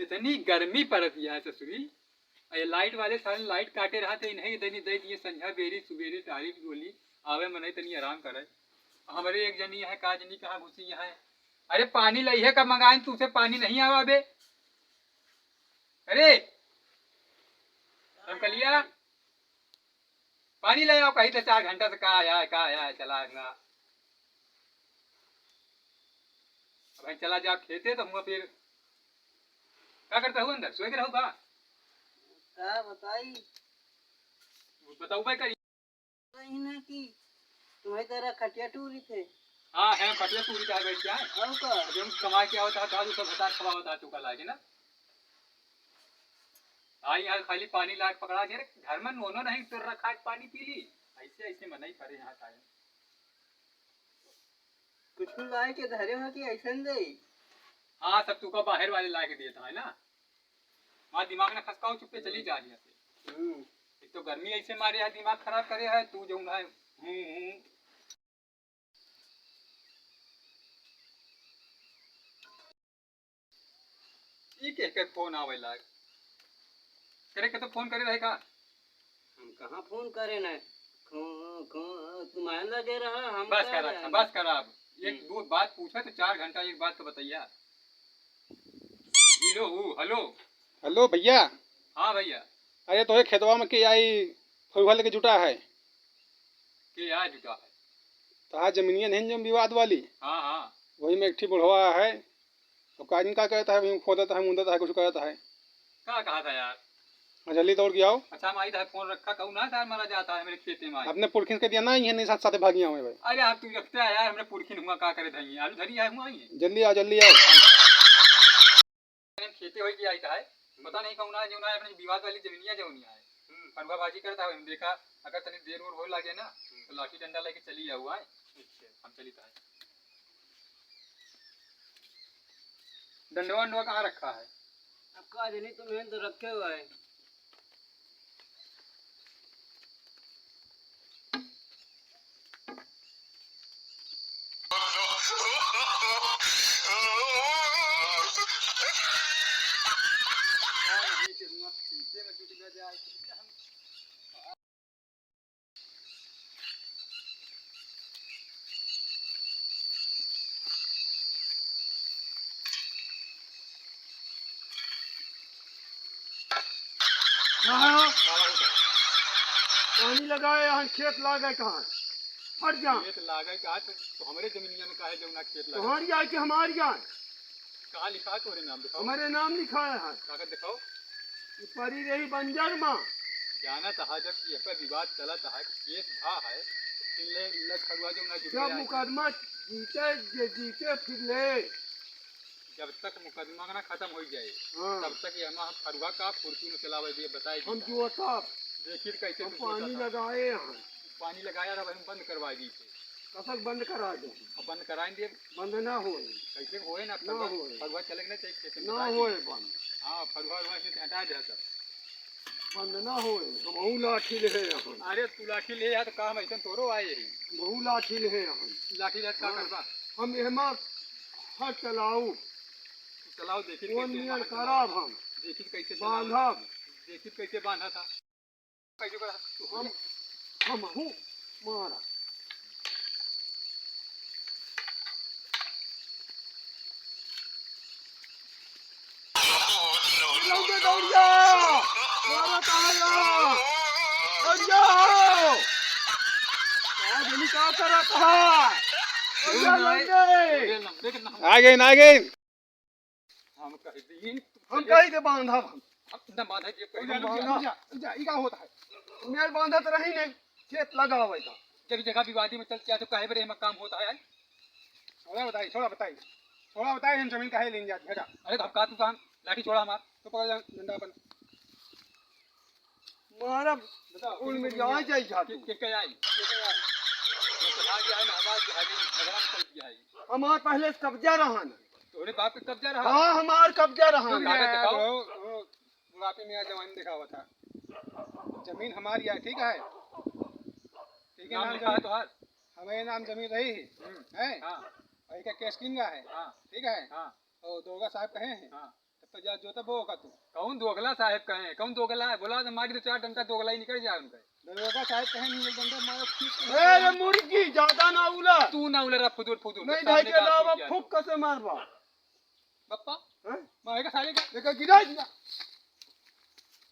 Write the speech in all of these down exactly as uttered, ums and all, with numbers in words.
इतनी गर्मी पड़त है ससुरी। अरे लाइट वाले सारे लाइट काटे रहत है, इन्हें इतनी दे दिए संझा बेरी सुबेरे टारी की गोली, आवे मनई तनी आराम करे। हमरे एक जनी है, का जनी कहाँ घुसी है। अरे पानी लइहे का मंगाइन, तू से पानी नहीं आवा बे। अरे रमकलिया, पानी ले आओ, कहीं तो चार घंटा से का आया है, का आया है, चला है ना। अब भाई चला जा खेते तो हुआ फिर। का करता हूँ अंदर, सोए के रहू का? का बताई? बताऊ भाई करी। कहीं ना कि तुम्हारी तरह खटिया टूरी थे। हाँ, है खटिया टूरी का बैठ क्या है? और का? अभी हम कमा के आवत है, दादू सब हजार खवा होता है, तू का लागे ना। आई यहाँ खाली पानी लाग पकड़ा दे रे, घर में नोनो नहीं तो रखा है, पानी पी ली। ऐसे, ऐसे में नहीं पड़े यहाँ काहे। कुछ लाए के धरे हो कि ऐसन दे? हाँ, सब तू का बाहर वाले ला के दिए था, है ना? हमारा दिमाग ना खसकाओ, चुप्पे चली जा रही है। हम्म। एक तो गर्मी ऐसे मारे है, दिमाग खराब करे है, तू जो है, हूँ, हूँ। ई के, के फोन आवे लाग? करे के तो फोन करे रहे का? हम कहाँ फोन करे न? खो-, खो-, तुम्हारे लगे रहा, हम बस का कर, रहे अच्छा, हैं? बस कर अब। एक हम्म। दो बात पूछे तो चार घंटा एक बात तो बताइया। हेलो, ऊ, हेलो। हेलो भैया। हाँ भैया। अरे तोहे खेतवा में के आई फरुहा लेके जुटा है? के आई जुटा है? तहा जमीनिया नहीं जो विवाद वाली? हाँ, हाँ। वही में एक ठी बुढ़वा है। तो काजिन का कहता है, वही खोदता है, मुंदता है, कुछ कहता है। का कहता है यार? हाँ, जल्दी दौड़ के आओ। अच्छा, हम आई तो है, फोन रखा, कहूँ ना यार, मारा जाता है मेरे खेते में आई। अपने पुरखिन के दिया ना, ये नहीं साथ साथ भागिया हुए भाई। अरे आप तू रखते है यार, हमरे पुरखिन हुआ का करे धइए, आलू धरी है हुआ ही। जल्दी आओ, जल्दी आओ। हम खेते होई के आई का है, पता नहीं कौन है, जो ना है, अपने विवाद वाली जमीनिया जौनिया है। हम्म। फरुहा बाजी करता है, हम देखा, अगर तनी देर ओर होए लागे ना, हम्म। तो लाठी डंडा लेके चली आऊ, आए। अच्छा। हम चली तो है। डंडवा, डंडवा कहाँ रखा है? अब का जानी, तुम्हें तो रखे हुआ है। हाँ। पानी लगाए, यहाँ खेत लागे कहाँ? हट जा। खेत लागे कहाँ? तो, तो हमरे जमीनिया में काहे जौना खेत लागे? तुम्हारी आए कि हमारी आए? कहाँ लिखा है तोरे नाम? दिखाओ। हमारे नाम लिखा है। कागज दिखाओ। ये परी रही बंजर माँ। जानत हा जब कि एकर विवाद चलत हा, केस भा है, तो फिर ले, ले खरुआ जौना जुटे जब आए। मुकदमा जीते, जे जीते फिर ले। जब तक मुकदमा ना खत्म हो जाए, हाँ। तब तक ये हम, हम फरुआ का फुर्चून चलावे दिए, बताए हम जी। जो तब देखित कैसे हम तू पानी सोचत है। लगाए हैं। पानी लगाया रहा, हम बंद करवा दी थे। कब तक बंद करा दे? अब बंद कराए दिए। बंद ना होए। कैसे होए ना, ना फरुआ, होए। फरुआ चले के ना चाहिए खेत में ना बताए होए जी। बंद। हाँ, फरुआ, फरुआ से हटा दे सब। बंद ना होए, हमहू लाठी ले हैं अपन। अरे, तू लाठी ले आ, तो काम ऐसन तोरो आए ही। हमहू लाठी ले हैं अपन। लाठी ले का हाँ। करबा? हम एहमा हर चलाऊ। तू चलाओ, देखी वो कैसे नियर बांधत करब बा। हम। देखी कैसे चलाओ। बांधब। देखी कैसे बांधा था। कैसे करा? हम, हमहू मारा। लौंडे दौड़िया! मारा कहाँ या? दौड़िया हो! का जनी का करत हा? दौड़िया लौंडे! आ गए, आ गए। हम कह दी, हम कही के बांधा हम। हम न बांधा के कही। रुक जा, रुक जा, रुक जा, रुक जा, ई का होता है? मेर बांधत रही ने, खेत लगावे का। जब जगह विवादी में चल क्या तो काहे बरे में काम होता है? छोड़ा बताई, छोड़ा बताई। छोड़ा बताई, हम जमीन काहे लेन जात, भेजा। अरे धक्का तू कहाँ? लाठी छोड़ा हमार। तो पकड़ जा डंडा अपन। मारा बताओ, उन में के जाए जाई जा के, तू। के, के आई? के, के आई? ये तो भाग गया है ना, आवाज आ गई, झगड़ा में चल गया है। हमार पहले से कब्जा रहा ना। तोरे बाप के कब्जा रहा? हाँ, हमार कब्जा रहा। रुक जा कागज दिखाओ। यार, वो, वो बुढ़ापे में यार जवानी दिखावा था। जमीन हमारी है, ठीक है? ठीक है, नाम नाम लिखा है जमीन। तोहार? हमारे नाम जमीन रही है, हम्म। है? हाँ। और एक केस किंग का है, हाँ। ठीक है? हाँ। और दरोगा साहब कहे हैं, हाँ। तो जा, जो तो वो का तू। कौन दोगला साहेब कहे? कौन दोगला है? बोला तो मारी तो चार डंडा दोगला ही निकल जाए उनका। दरोगा साहेब कहे नहीं, एक डंडा मारो, ठीक से ए, रे मुर्गी, ज्यादा ना उला। तू ना उला रहा, फुदुर, फुदुर। नहीं, सामने ढाई के का अलावा फुट किया फुक तो। कसे मारबा? बप्पा, हैं? मारेगा साले का। देखा, गिरा दिया।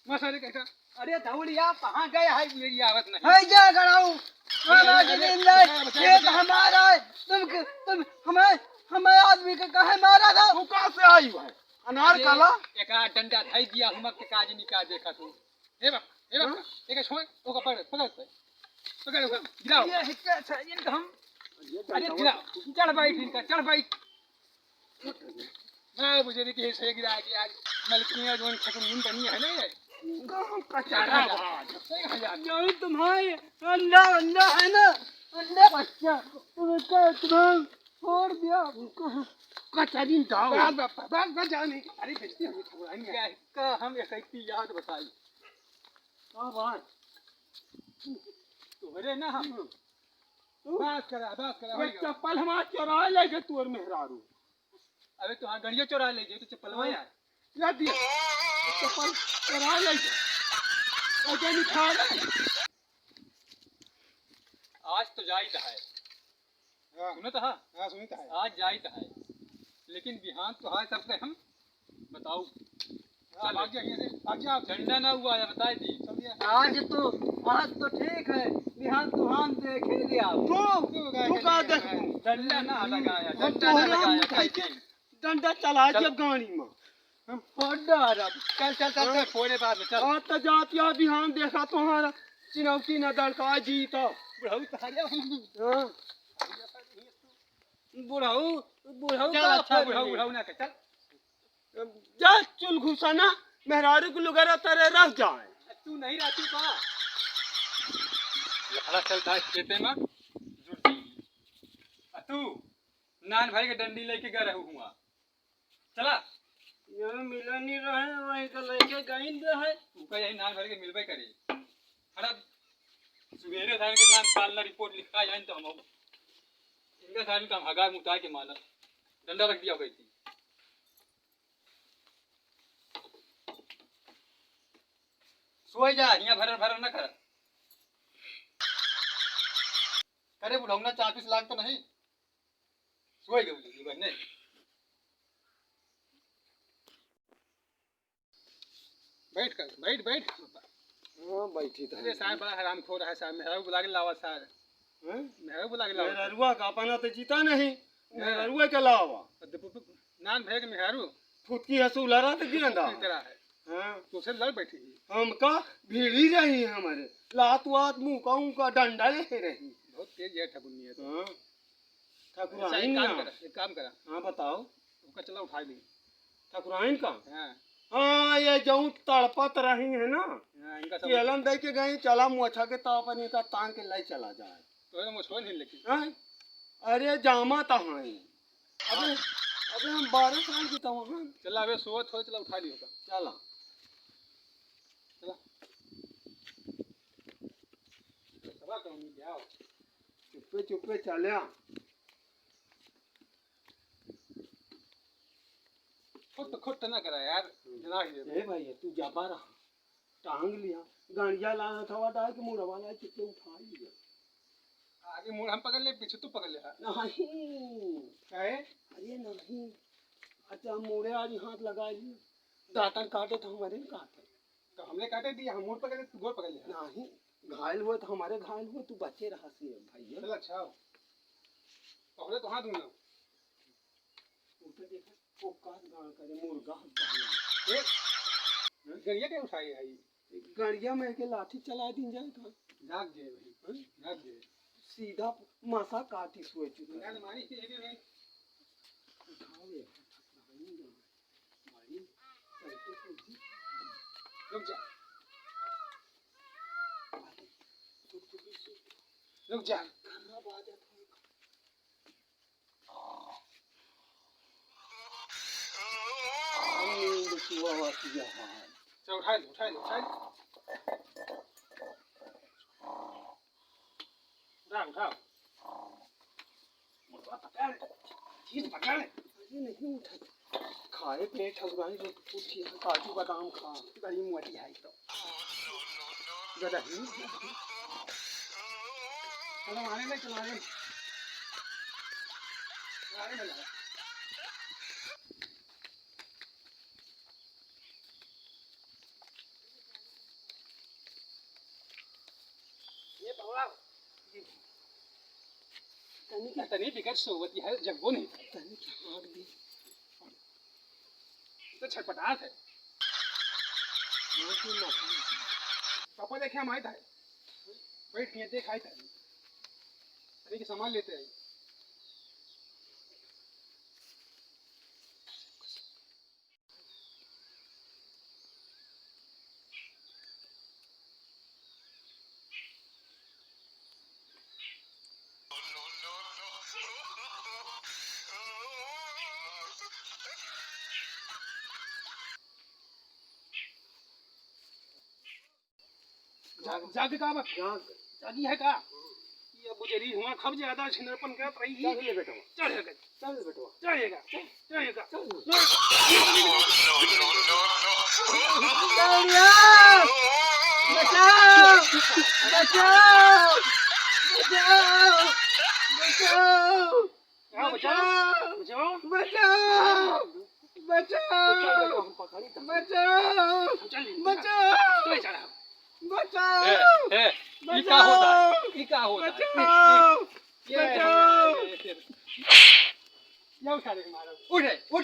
मार साले का, का। अरे धौलिया, कहाँ गए है? मेरी आवत नहीं। है क्या कराऊ? अरे, हमारा अरे, जमीन है, बचा, बचा, खेत बचा। हमारा है। तुम, तुम हमें, हमें आदमी को काहे मारा था? तू कहाँ से आई है? अनार अरे, काला? एक आध डंडा धई दिया, हम के काज निकाल देखा तू। ए बाप, ए बाप, हाँ? एक छोड़, ओका पकड़, पकड़, पकड़, पकड़, ओका गिराओ। ये हिक्का चाहिए इनका हम। ये अरे डंडा गिराओ, चढ़ बैठ इनका, चढ़ बैठ। मैं बुझे कि ऐसे गिरा के आज मलकिया जोन छकुन बनी है ना ये। गाँव का चारा चारा। बाज। सही है यार। जाओ तुम्हारे अंडा, अंडा है ना, अंडा बच्चा, तुम्हें, तुम्हें छोड़ दिया। कचरी दाओ। बात, बात, बात, बात जाओ नहीं। अरे बेइज्जती होगी, ठकुराइन में। क्या, का हम एक एक की याद बताई। का बात? तोहरे ना हम। तू बस करा, बस करा, ये होइगा। चप्पल हमार चोरा ले गए तोर मेहरारू। अबे तो हाँ, गड़िया चोरा ले गए तो चप्पल हाँ। यार। ला दिया। चप्पल चोरा ले गए। ओके निकाल। आज तो जाइत है। हाँ। सुनत हा? हाँ, सुनत है। आज जाइत है। लेकिन बिहान तो है सबके हम बताऊ। हाँ, चल। भाग जा, यहाँ से, भाग जा आप। डंडा ना हुआ है, बताई दी। चल दिया। आज तो, आज तो ठीक है, बिहान तुहान देखे लिया। तू, तू तू का का देख देख है? तू? डंडा ना लगाया, हम डंडा ना तोहरे लगाया, हम कह के चल। डंडा चला चल। जब गाड़ी में। हम फोड़ डारब। चल, चल, चल, चल, हाँ। फोड़े बाद में, चल। आज तो जात या बिहान देखा तुम्हारा चिनौती न दड़का जीता। बुढ़ऊ तो हरिया हम। हाँ। बुढ़ऊ, बुढ़ऊ चल, का अच्छा, फर्क बुढ़ऊ, है? बुढ़ऊ ना कर, चल। जा चुल घुसाना, मेहरारू के लुगारा तरे रह जाए। तू नहीं रहती बा। लफड़ा चलता है खेते में, जुट जाएगी। आ तू नान भाई के डंडी लेके गए रहू हुआ। चला। यहाँ मिला नहीं रहे, वहीं का लेके गई रहे। उनका यही नान भर के मिलबे करे। खड़ा सुबेरे धान के नाम काल ना रिपोर्ट लिखा जाए तो हम इनका साल का हम हगार मुताए के मानत। डंडा रख दिया गई थी। सोए जा, हियाँ भरर भरर ना कर। करे बुढ़ौना चार बीस लाख तो नहीं। सोए गए बुढ़ी बहने। बैठ कर, बैठ, बैठ। हाँ, बैठी तो है। अरे सार, बड़ा हरामखोर है सार, मेहरारू बुला के लावा सार। हैं? मेहरारू बुला के लावा। मेहरारुआ का अपना तो जीता नहीं, हाँ। मेहरारुआ के लावा। और दे-, पु-, पु-, नान भैया के मेहरारू। फुटकी हंसू लड़ा तो गिरंदा। फुटकी तरह है। हाँ। तो से लड़ बैठी है। हमका भिड़ी रही है हमारे। लात वात मुका उका डंडा ले रही। बहुत तेज है ठगुनिया तो। हाँ। ठकुराइन अच्छा, एक काम ना। करा, एक काम करा। हाँ, बताओ। ओका चला उठा ली। ठकुराइन का? हाँ। हाँ, ये जऊँ तड़पत रही है ना। हाँ, इनका सब केलन दे के गई, चला मोछा के ताप इनका तान के ले चला जाए। तो ये मोछवा नहीं लेके। हाँ? अरे जामा तो हाँ। अबे, अबे हम बारह साल के तो वहाँ। चला, अबे सोवत हो, चला उठा लियो का। चला। चला। चला, तो हम जाओ। चुप्पे चुप्पे चल्या। खुट खुट ना करा यार, जना ही दे। ए भैया, तू जाबा रहा, टांग लिया, गड़िया लाना था, डाल के मुड़वा ला, चुपके उठा लिया। आगे मुड़ हम पकड़ ले, पीछे तू पकड़ ले, हाँ। नहीं। काहे? अरे नहीं, अच्छा मुड़े आज हाथ लगा लिया, दातन काटे तो हमारे न काटे। तो हमने काटे दिया, हम मुड़ पकड़ ले, तू गोड़ पकड़ ले। नहीं, घायल हुए तो हमारे घायल हुए, तू बचे रहा सी भैया। चल अच्छा हो। पकड़े तो हाथ दूंगा। ऊपर देखा, वो काट गाड़ करे, मुर्गा हत्या। ए, गड़िया के उठाई है ये? गड़िया में के लाठी चला दी जाए का? जाग गए भाई, हाँ? जाग गए। सीधा मासा काटी सोए चुका। गाल मारी के हेरे भाई। उठाओ ये, मारी, चलते चलते। रुक जा। रुक जा। नींद चुआवत यहाँ। चल, उठा ले, उठा ले, उठा ले। उठा, उठा। मुर्गा पकड़, चीज पकड़। अरे नहीं उठा। खाए पेट ठकुराइन को कुछ काजू बादाम खा, बड़ी मोटी है तो। गदही। चलो, आने में, चलो, आने में। आने में लगा। ये पकड़ा। तनी का तनी बिगड़ सोवत है, जगबो नहीं। तनी का आग दी। तो छटपटात है। पापा देखे हम आए थे। बैठ के देख आए थे। अरे के सामान लेते हैं। जाग, जाग का बा? जाग। जागी है का? ये बुझेरी हुआ खब ज्यादा छिनरपन करत रही। चढ़ ले बेटवा। चढ़ेगा। चल बेटवा। चढ़ेगा। चढ़ेगा। चल। बचाओ! बचाओ! बचाओ! बचाओ! बचाओ! बचाओ! बचाओ! बचाओ! बचाओ! बचाओ! बचाओ! ए, ए, ई का होता है? ई का होता है? बचाओ! ये, बचाओ! ये, ये, ये, ये उठा दे, मारो। उठ रे, उठ।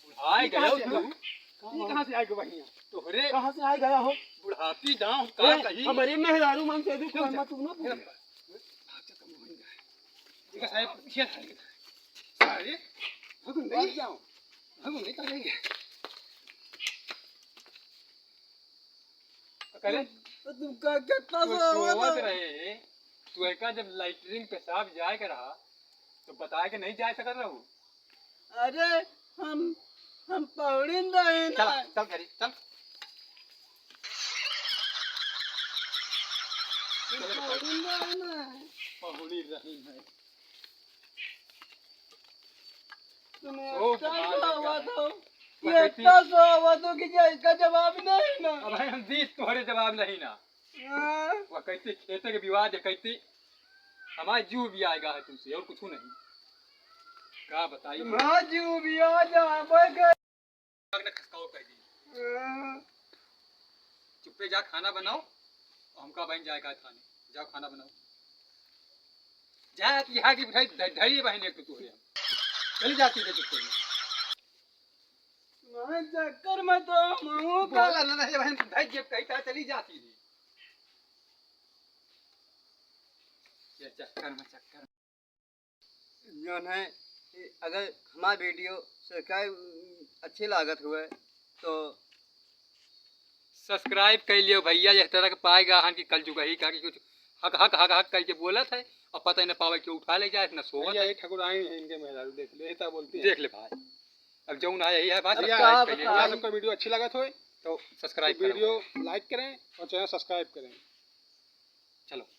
बुढ़ाई गया तू। ये कहाँ से आ गया बहिया? तोहरे कहाँ से आ गया हो? बुढ़ापी गाँव का ए, कही? हमारे मेहरारू मन से दुख क्यों मत तू ना पूछ। देखा साहब, खेल है। अरे, भगो नहीं। मर जाओ। भगो नहीं करेंगे। करे? तो तुम का, कितना तो सा हुआ सोवत था? रहे, तू एका जब लैट्रिन पेशाब जाए के रहा, तो बताए के नहीं जाए सकत रहू? अरे, हम, हम पौड़िन रहे ना। चल, चल घरी, चल। हम पौड़िन रहे ना। पौड़ी रही है। तुम्हें ओ, इतना कमाल सा है हुआ यार। तो, वो ये कहती इतना सा हुआ तो कि क्या इसका जवाब नहीं ना? अब भाई हम दी तोहरे जवाब नहीं ना। हाँ। वो कहती खेते के विवाद है, कहती हमारा जीव भी आएगा है तुमसे और कुछ नहीं। का बताई? तुम्हारा जीव भी आ जा, मैं कह- दिमाग न खसकाओ कह दी। हाँ। चुप्पे जा खाना बनाओ, और हमका बहन जाए का थाने। जाओ खाना बनाओ। जा कि यहाँ की बिठाई ध-, धरी बहन एक तो तोहरे हम। चली जाती है चुप्पे में। मैं चक्कर में तो मामू का बोला ना, नहीं बहन, धर जेब कहीं था, चली जाती है। ये चक्कर में चक्कर। जौन है, अगर हमार video सरकार अच्छे लागत हुए तो subscribe कर लियो भैया। यह तरह के पाएगा हन कि कल जुगही का कि कुछ हक, हक, हक, हक करके बोलत है और पता ही न पावे कि उठा ले जाए, न सोवत भैया, है। ये ठकुराइन है, इनके मेहरारू देख ले, ऐसा बोलती है। देख ले भाई, अब जौन है यही है बात, भैया, subscribe कर लियो। अगर आप सबका video अच्छी लागत होए तो subscribe तो video करो। Like करें और channel subscribe करें। चलो।